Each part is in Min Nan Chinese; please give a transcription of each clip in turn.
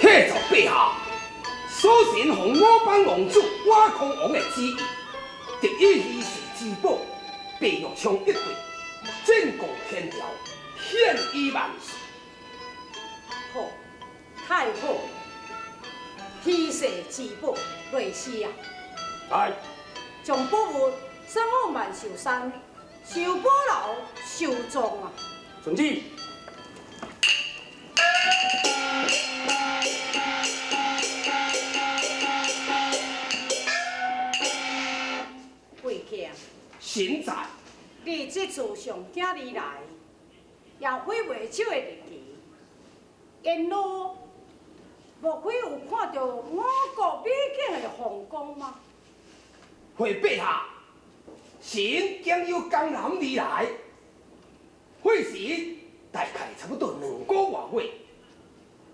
启奏陛下，所臣奉我班王子瓦康王的旨意，特以稀世之宝白玉枪一对，进贡天朝，献于万岁。好，太好！稀世之宝，内侍啊！来，将宝物送往万寿山寿宝楼收藏啊！遵旨。贵客，臣在。你这次上京而来，也非袂少的日期，沿路莫非有看到我国美景的风光吗？回陛下，臣经由江南而来，费时大概差不多两个外月，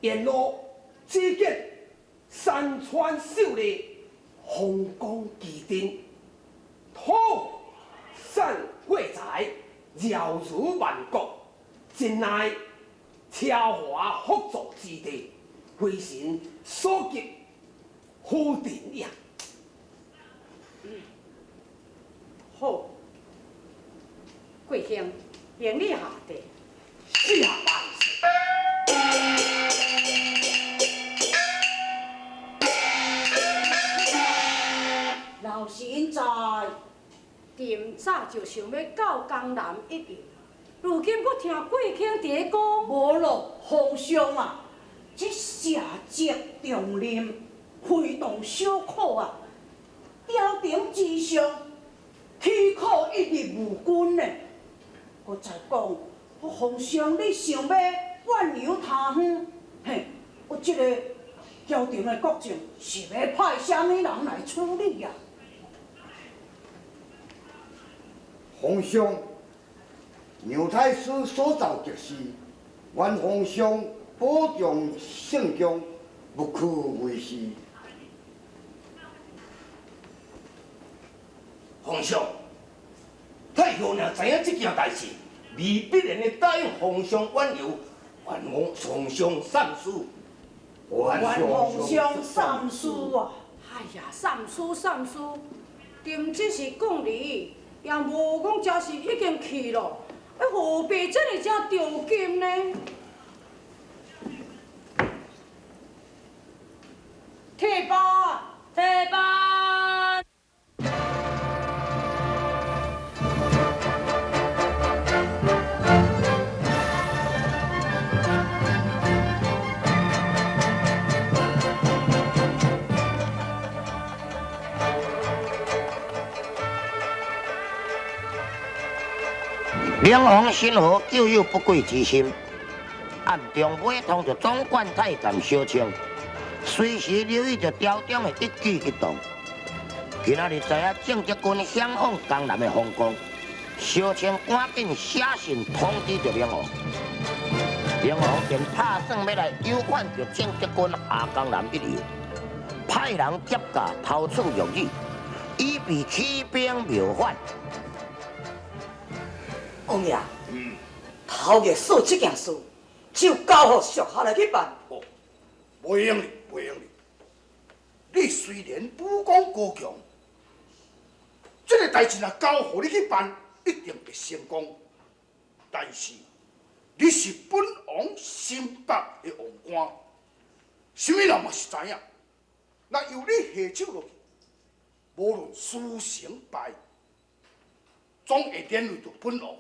沿路只见山川秀丽，风光奇珍，土产贵财，饶如万国，真乃奢华福座之地，非臣所及夫定也。好，贵卿，行礼下地。谢万岁。老臣在，朕早就想欲到江南一游，如今阁听贵卿伫咧讲。无咯，皇上啊，这社稷重任，非同小可啊！朝廷之上，岂可一日无君呢？阁再讲，皇上你想欲远游他方，嘿，我这个朝廷的国政是欲派啥物人来处理啊？皇上，杨太师所奏国事，愿皇上保重圣驾，勿可违事。皇上，太后若知影这件代志，未必然会答应皇上远游，愿皇上三思。愿皇上三思啊！哎呀，三思三思，朕只是讲你，也无讲真是已经去咯，啊何必这尔遮着急呢？退班，退班。梁王心何旧有不轨之心，暗中买通著总管太监小青，随时留意著朝中的一举一动。今仔日知影郑德军向往江南的风光，小青赶紧写信通知著梁王。梁王便拍算欲来诱劝著郑德军下江南一游，派人接驾偷取玉旨，以备起兵谋反。王爷，头月嫂这件事就交予属下来去办。哦，袂用哩，袂用哩。你虽然武功高强，这个代志若交予你去办，一定会成功。但是你是本王新北的王官，啥物人嘛是知影。若由你下手落去，无论输成败，总会连累著本王。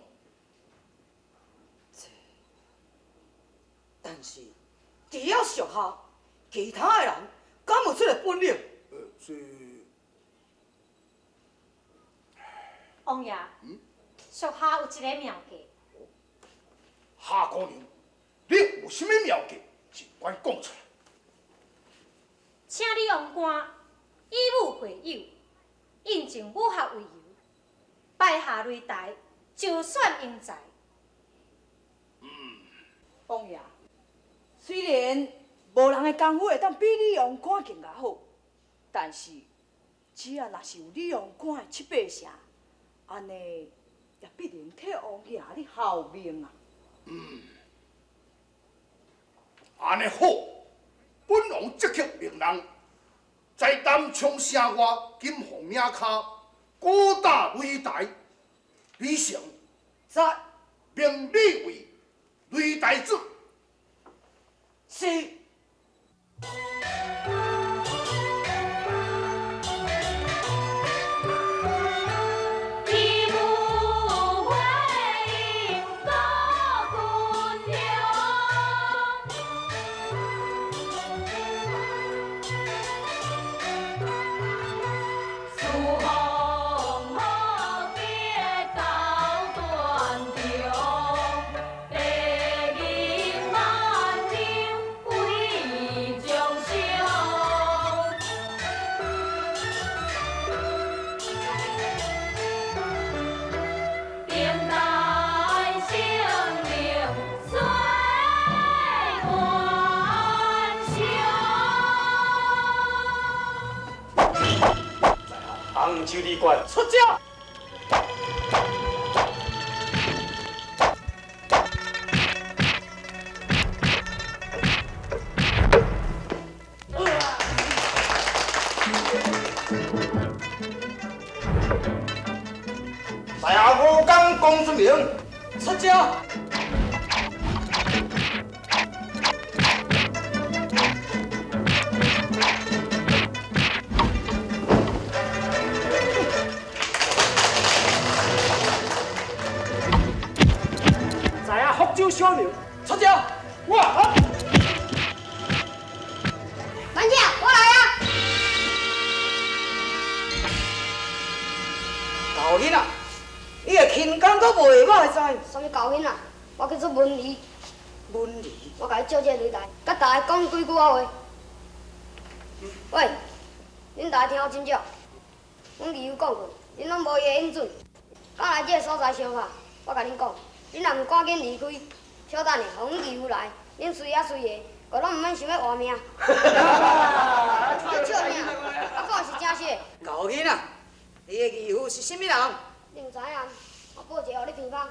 但是，除了属下，其他的人敢有这个本领？这，王爺，屬下有一个妙計。夏姑娘，你有啥物妙計，盡管講出來。請你王官以武會友，應徵武俠為由，擺下擂台，招選英才。王爺，雖然無人的功夫會當比你王官更加好，但是只要若是有你王官的七八成，按呢也必定替王爺你效命啊！嗯，按呢好，本王即刻命人在南昌城外金凤岭跤鼓打擂台，李成在命你为擂台主。是。杭州旅馆出招。在下吴刚公孙明出招。在下福州小牛出招。我啊！班长，我来啊！高兴啊！你的轻功阁袂歹哉？啥物高兴啊？我叫做文仪。文仪。我共你借这个擂台，佮大家讲几句仔话。喂，恁大家听好真少。阮义父讲过，恁拢无伊的应准。敢来这个所在相拍，我共恁讲，恁若毋赶紧离开，小等下，予阮义父来，恁随啊随的，阁拢毋免想欲活命。笑啥？我讲的是真实。高囡仔，你的义父是啥物人？你毋知影？我报一个予你鼻芳。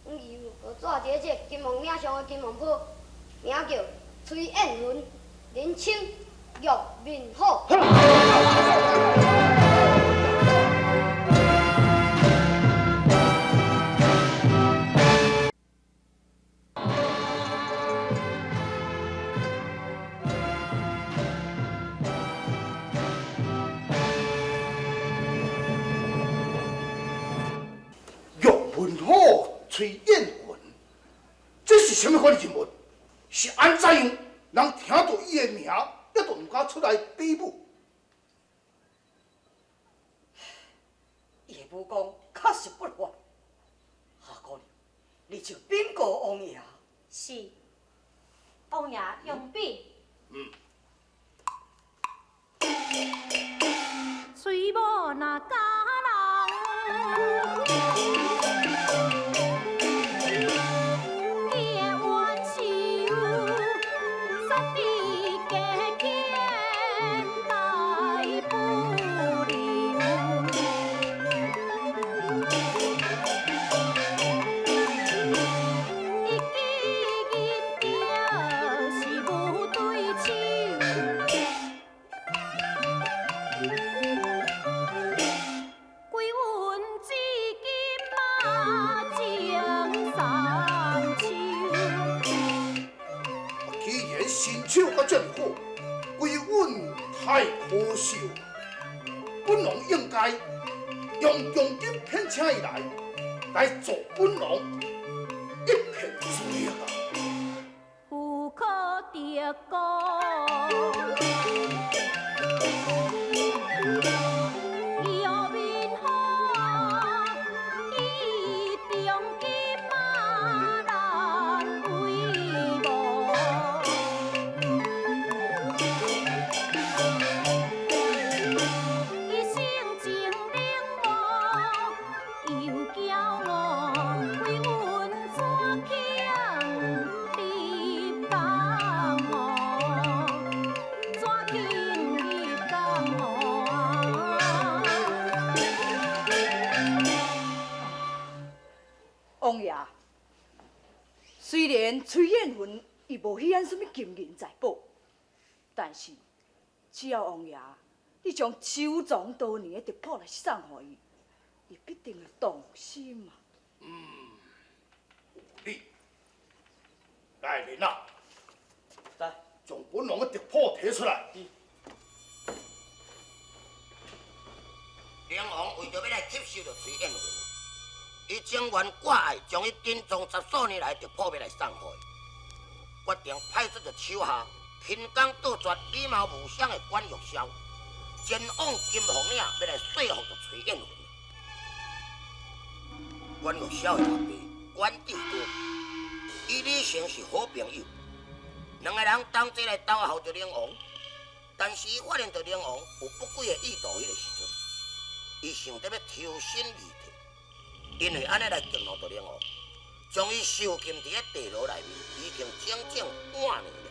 阮义父就住伫咧这个金凤岭上的金凤坡，名叫崔彦云，人称玉面虎。玉面虎崔彦云，这是啥物款的人物？是按怎样人听到伊的名，也都毋敢出来比武？伊的武功确实不凡。夏姑娘，你就禀告王爷。是，王爷用笔。嗯。吹某若咬人。手甲这尔好，归阮太可惜。本王应该用重金聘请伊来，来助本王一片之力啊！有可得功。雖然崔燕雲伊無許按啥物金銀財寶，但是只要王爺你將收藏多年的滴譜來送予伊，伊必定會動心啊！嗯，有理。來人啊！來，將本王的滴譜提出來。靈王為著欲來吸收著崔燕雲，伊情願掛礙將伊珍藏十數年來的滴譜欲來送予伊，決定派出著手下輕功倒絕、美貌無雙的管玉簫，前往金鳳嶺欲來說服著崔燕雲。管玉簫的老爸管志哥，與李成是好朋友，兩个人同齊來投效著靈王，但是伊發現著靈王有不軌的意圖，彼个時陣，伊想著欲抽身而退，因為按呢來激怒著靈王，將伊囚禁佇咧地牢內面，已經整整半年了。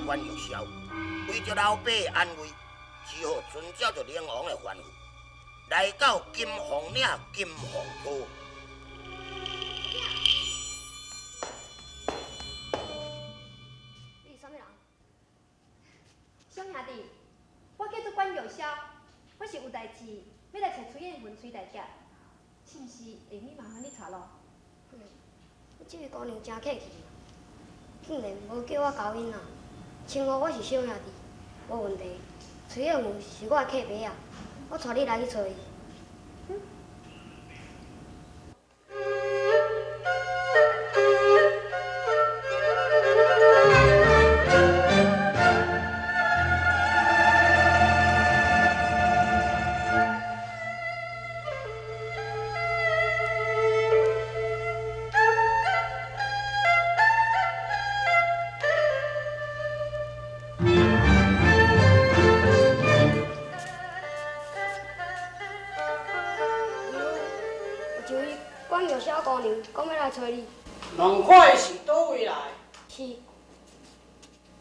關玉簫為著老爸的安危，只好遵照著靈王的吩咐，來到金鳳嶺金鳳坡。你是啥物人？小兄弟，我叫做關玉簫，我是有代誌欲來揣崔燕雲崔大俠，是毋是會用麻煩你帶路？嗯，這位姑娘真客氣，竟然無叫我交𪜶啊！稱呼我是小兄弟，無問題。崔燕雲是我的客爸啊，我帶你來去揣伊。有一位管玉簫姑娘講欲來揣你。問看伊是佗位來？是。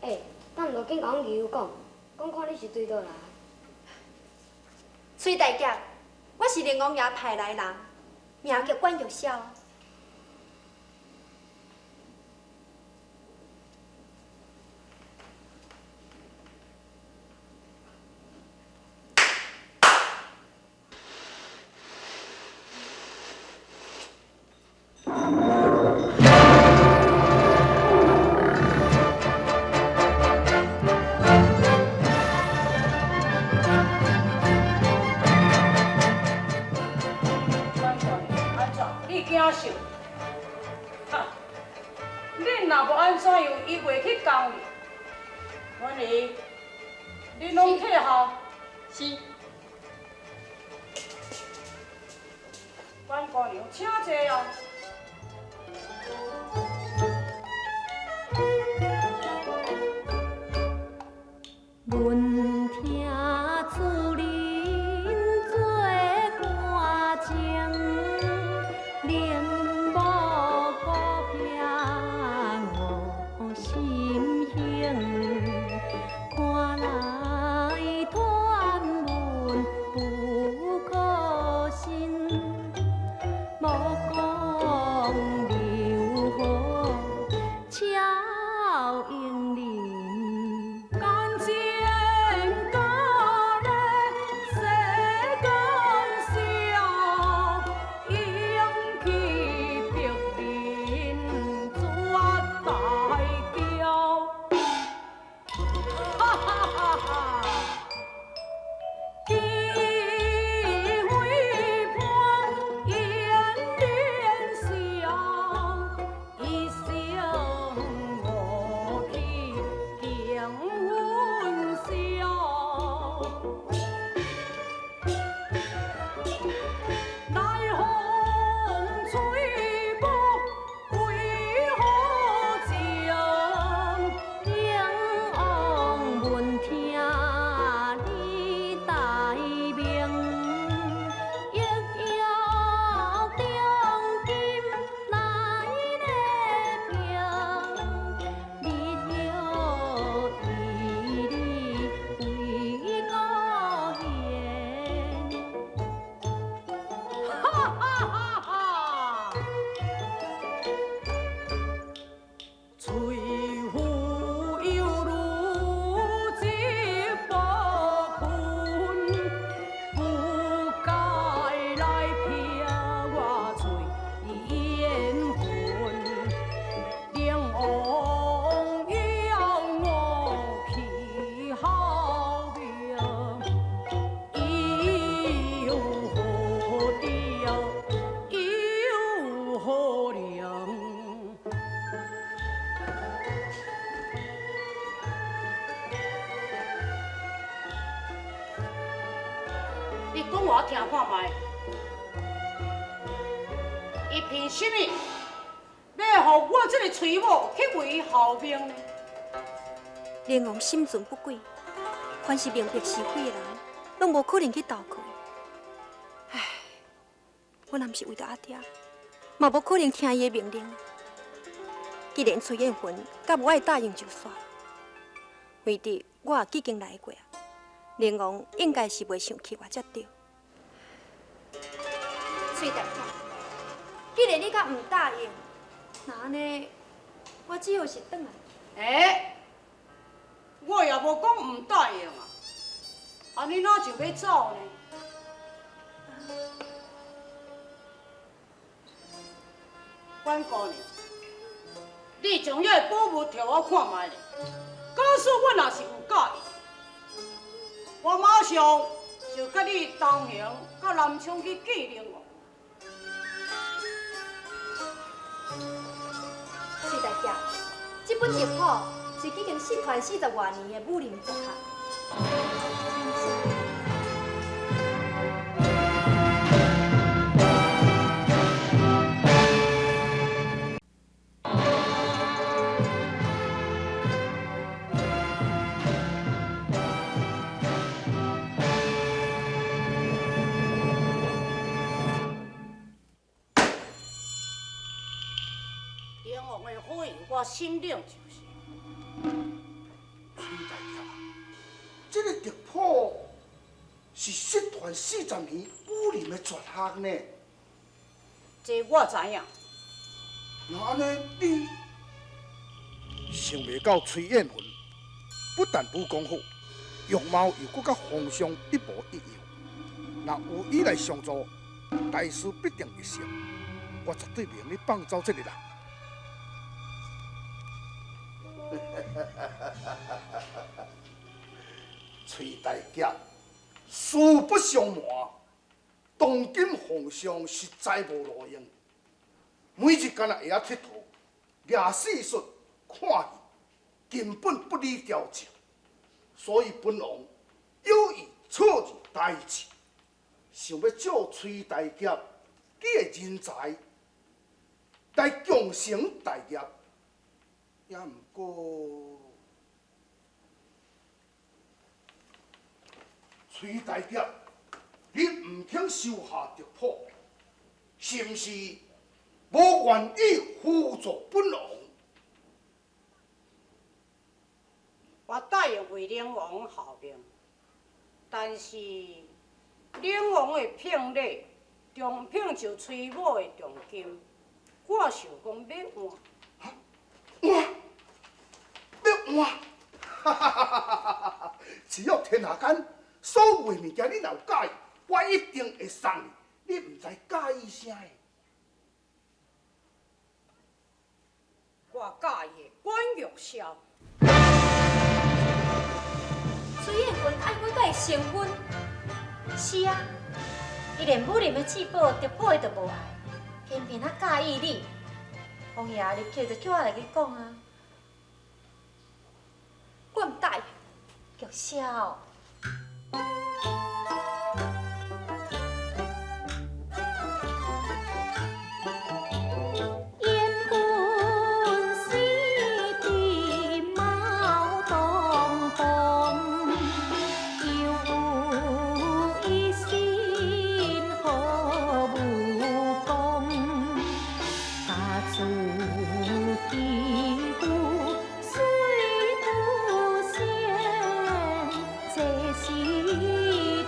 欸，等就緊共阮義父講，講看你是對佗來。崔大俠，我是靈王爺派來人，名叫管玉簫。管姑娘，按怎？你驚啥？哈！恁若無按怎樣，伊袂去共你。婉兒，恁攏退下。是。管姑娘，請坐啊。聞聽主人做歌情，冷漠孤僻我心胸，看來傳聞不可信，莫講你讲我听看覓。伊憑什麼欲予我這個崔某去為伊效命呢？寧王心存不軌，凡是明白是非的人，攏無可能去投靠伊。唉，我若毋是為著阿爹，嘛無可能聽伊的命令。既然崔彥雲佮無愛答應就煞，為佇我也已經來過啊，寧王應該是袂生氣我才對。崔大俠，既然你閣毋答應，那按呢，我只好是轉來。欸，我也無講毋答應啊，按呢哪就欲走呢？阮姑娘，你將遐個寶物提我看覓咧。假使我若是有佮意，我馬上就佮你同行到南昌去見寧王。崔大俠，這本族譜是已經失傳40外年的武林絕學。我心領就是。崔大俠，這個族譜是失傳40年武林的絕學呢。這我知影。那按呢，你想袂到崔彥雲不但武功好，容貌又閣佮皇上一模一樣。若有伊來相助，大事必定會成。我絕對袂用你放走這個人。崔大俠，實不相瞞，當今皇上實在無路用，每日干焦會曉𨑨迌、掠戲術、看戲，根本不理朝政，所以本王有意錯入大志，想欲借崔大俠你的人才來共成大業。也毋過，崔大俠，你毋肯收下族譜，是毋是無願意輔助本王？我答應為寧王效命，但是寧王的聘禮，重聘就崔某的重金，我想講欲換。換？欲換？哈哈哈哈哈！只要天下間所有的物件，你若有佮意，我一定會送你。你毋知佮意啥的？我佮意的管玉箫。崔彥雲愛阮佮伊成婚？是啊，伊連武林的至寶族譜伊都無愛，偏偏啊佮意你。王爺立刻就叫我來去講啊。我毋答應。玉箫。崔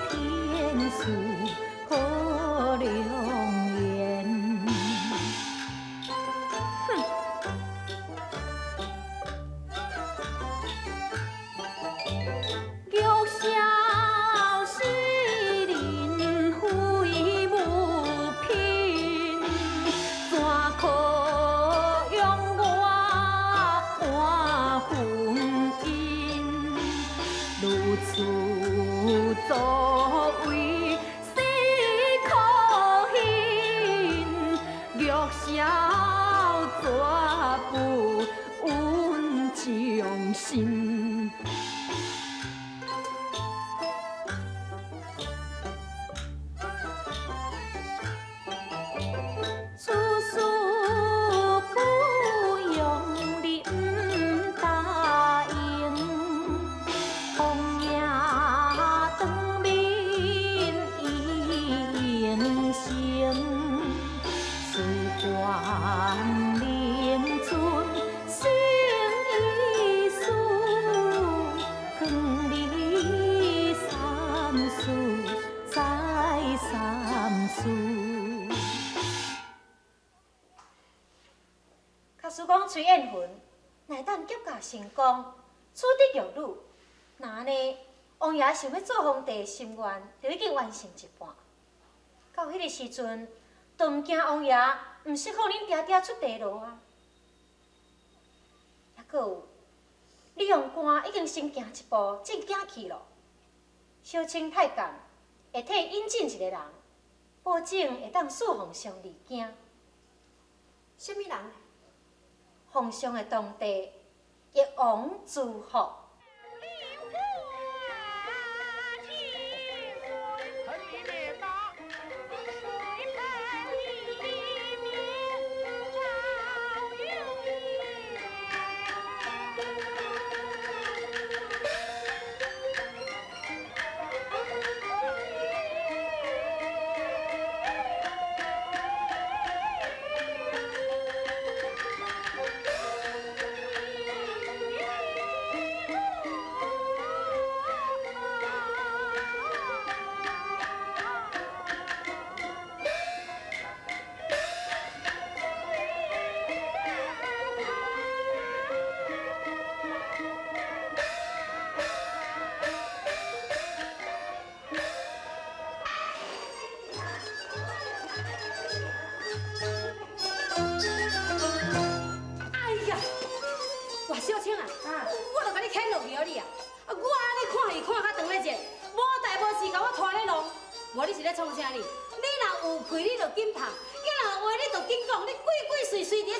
使講崔燕雲，若會當劫駕成功，取得玉女，那按呢，王爺想欲做皇帝的心願就已經完成一半。到彼个時陣，就毋驚王爺毋釋放恁爹爹出地牢啊。抑閣有，李王官已經先行一步進京去咯。小青太監會替引進一个人，保證會當賜皇上離京。啥物人？皇上的堂弟益王朱福。小青啊，我就共你牵落去予你啊！啊，我按呢看戏看甲長咧熱，無代無誌共我拖咧弄，無你是咧創啥呢？你若有屁你就緊拍，你若有話你就緊講，你鬼鬼祟祟佇咧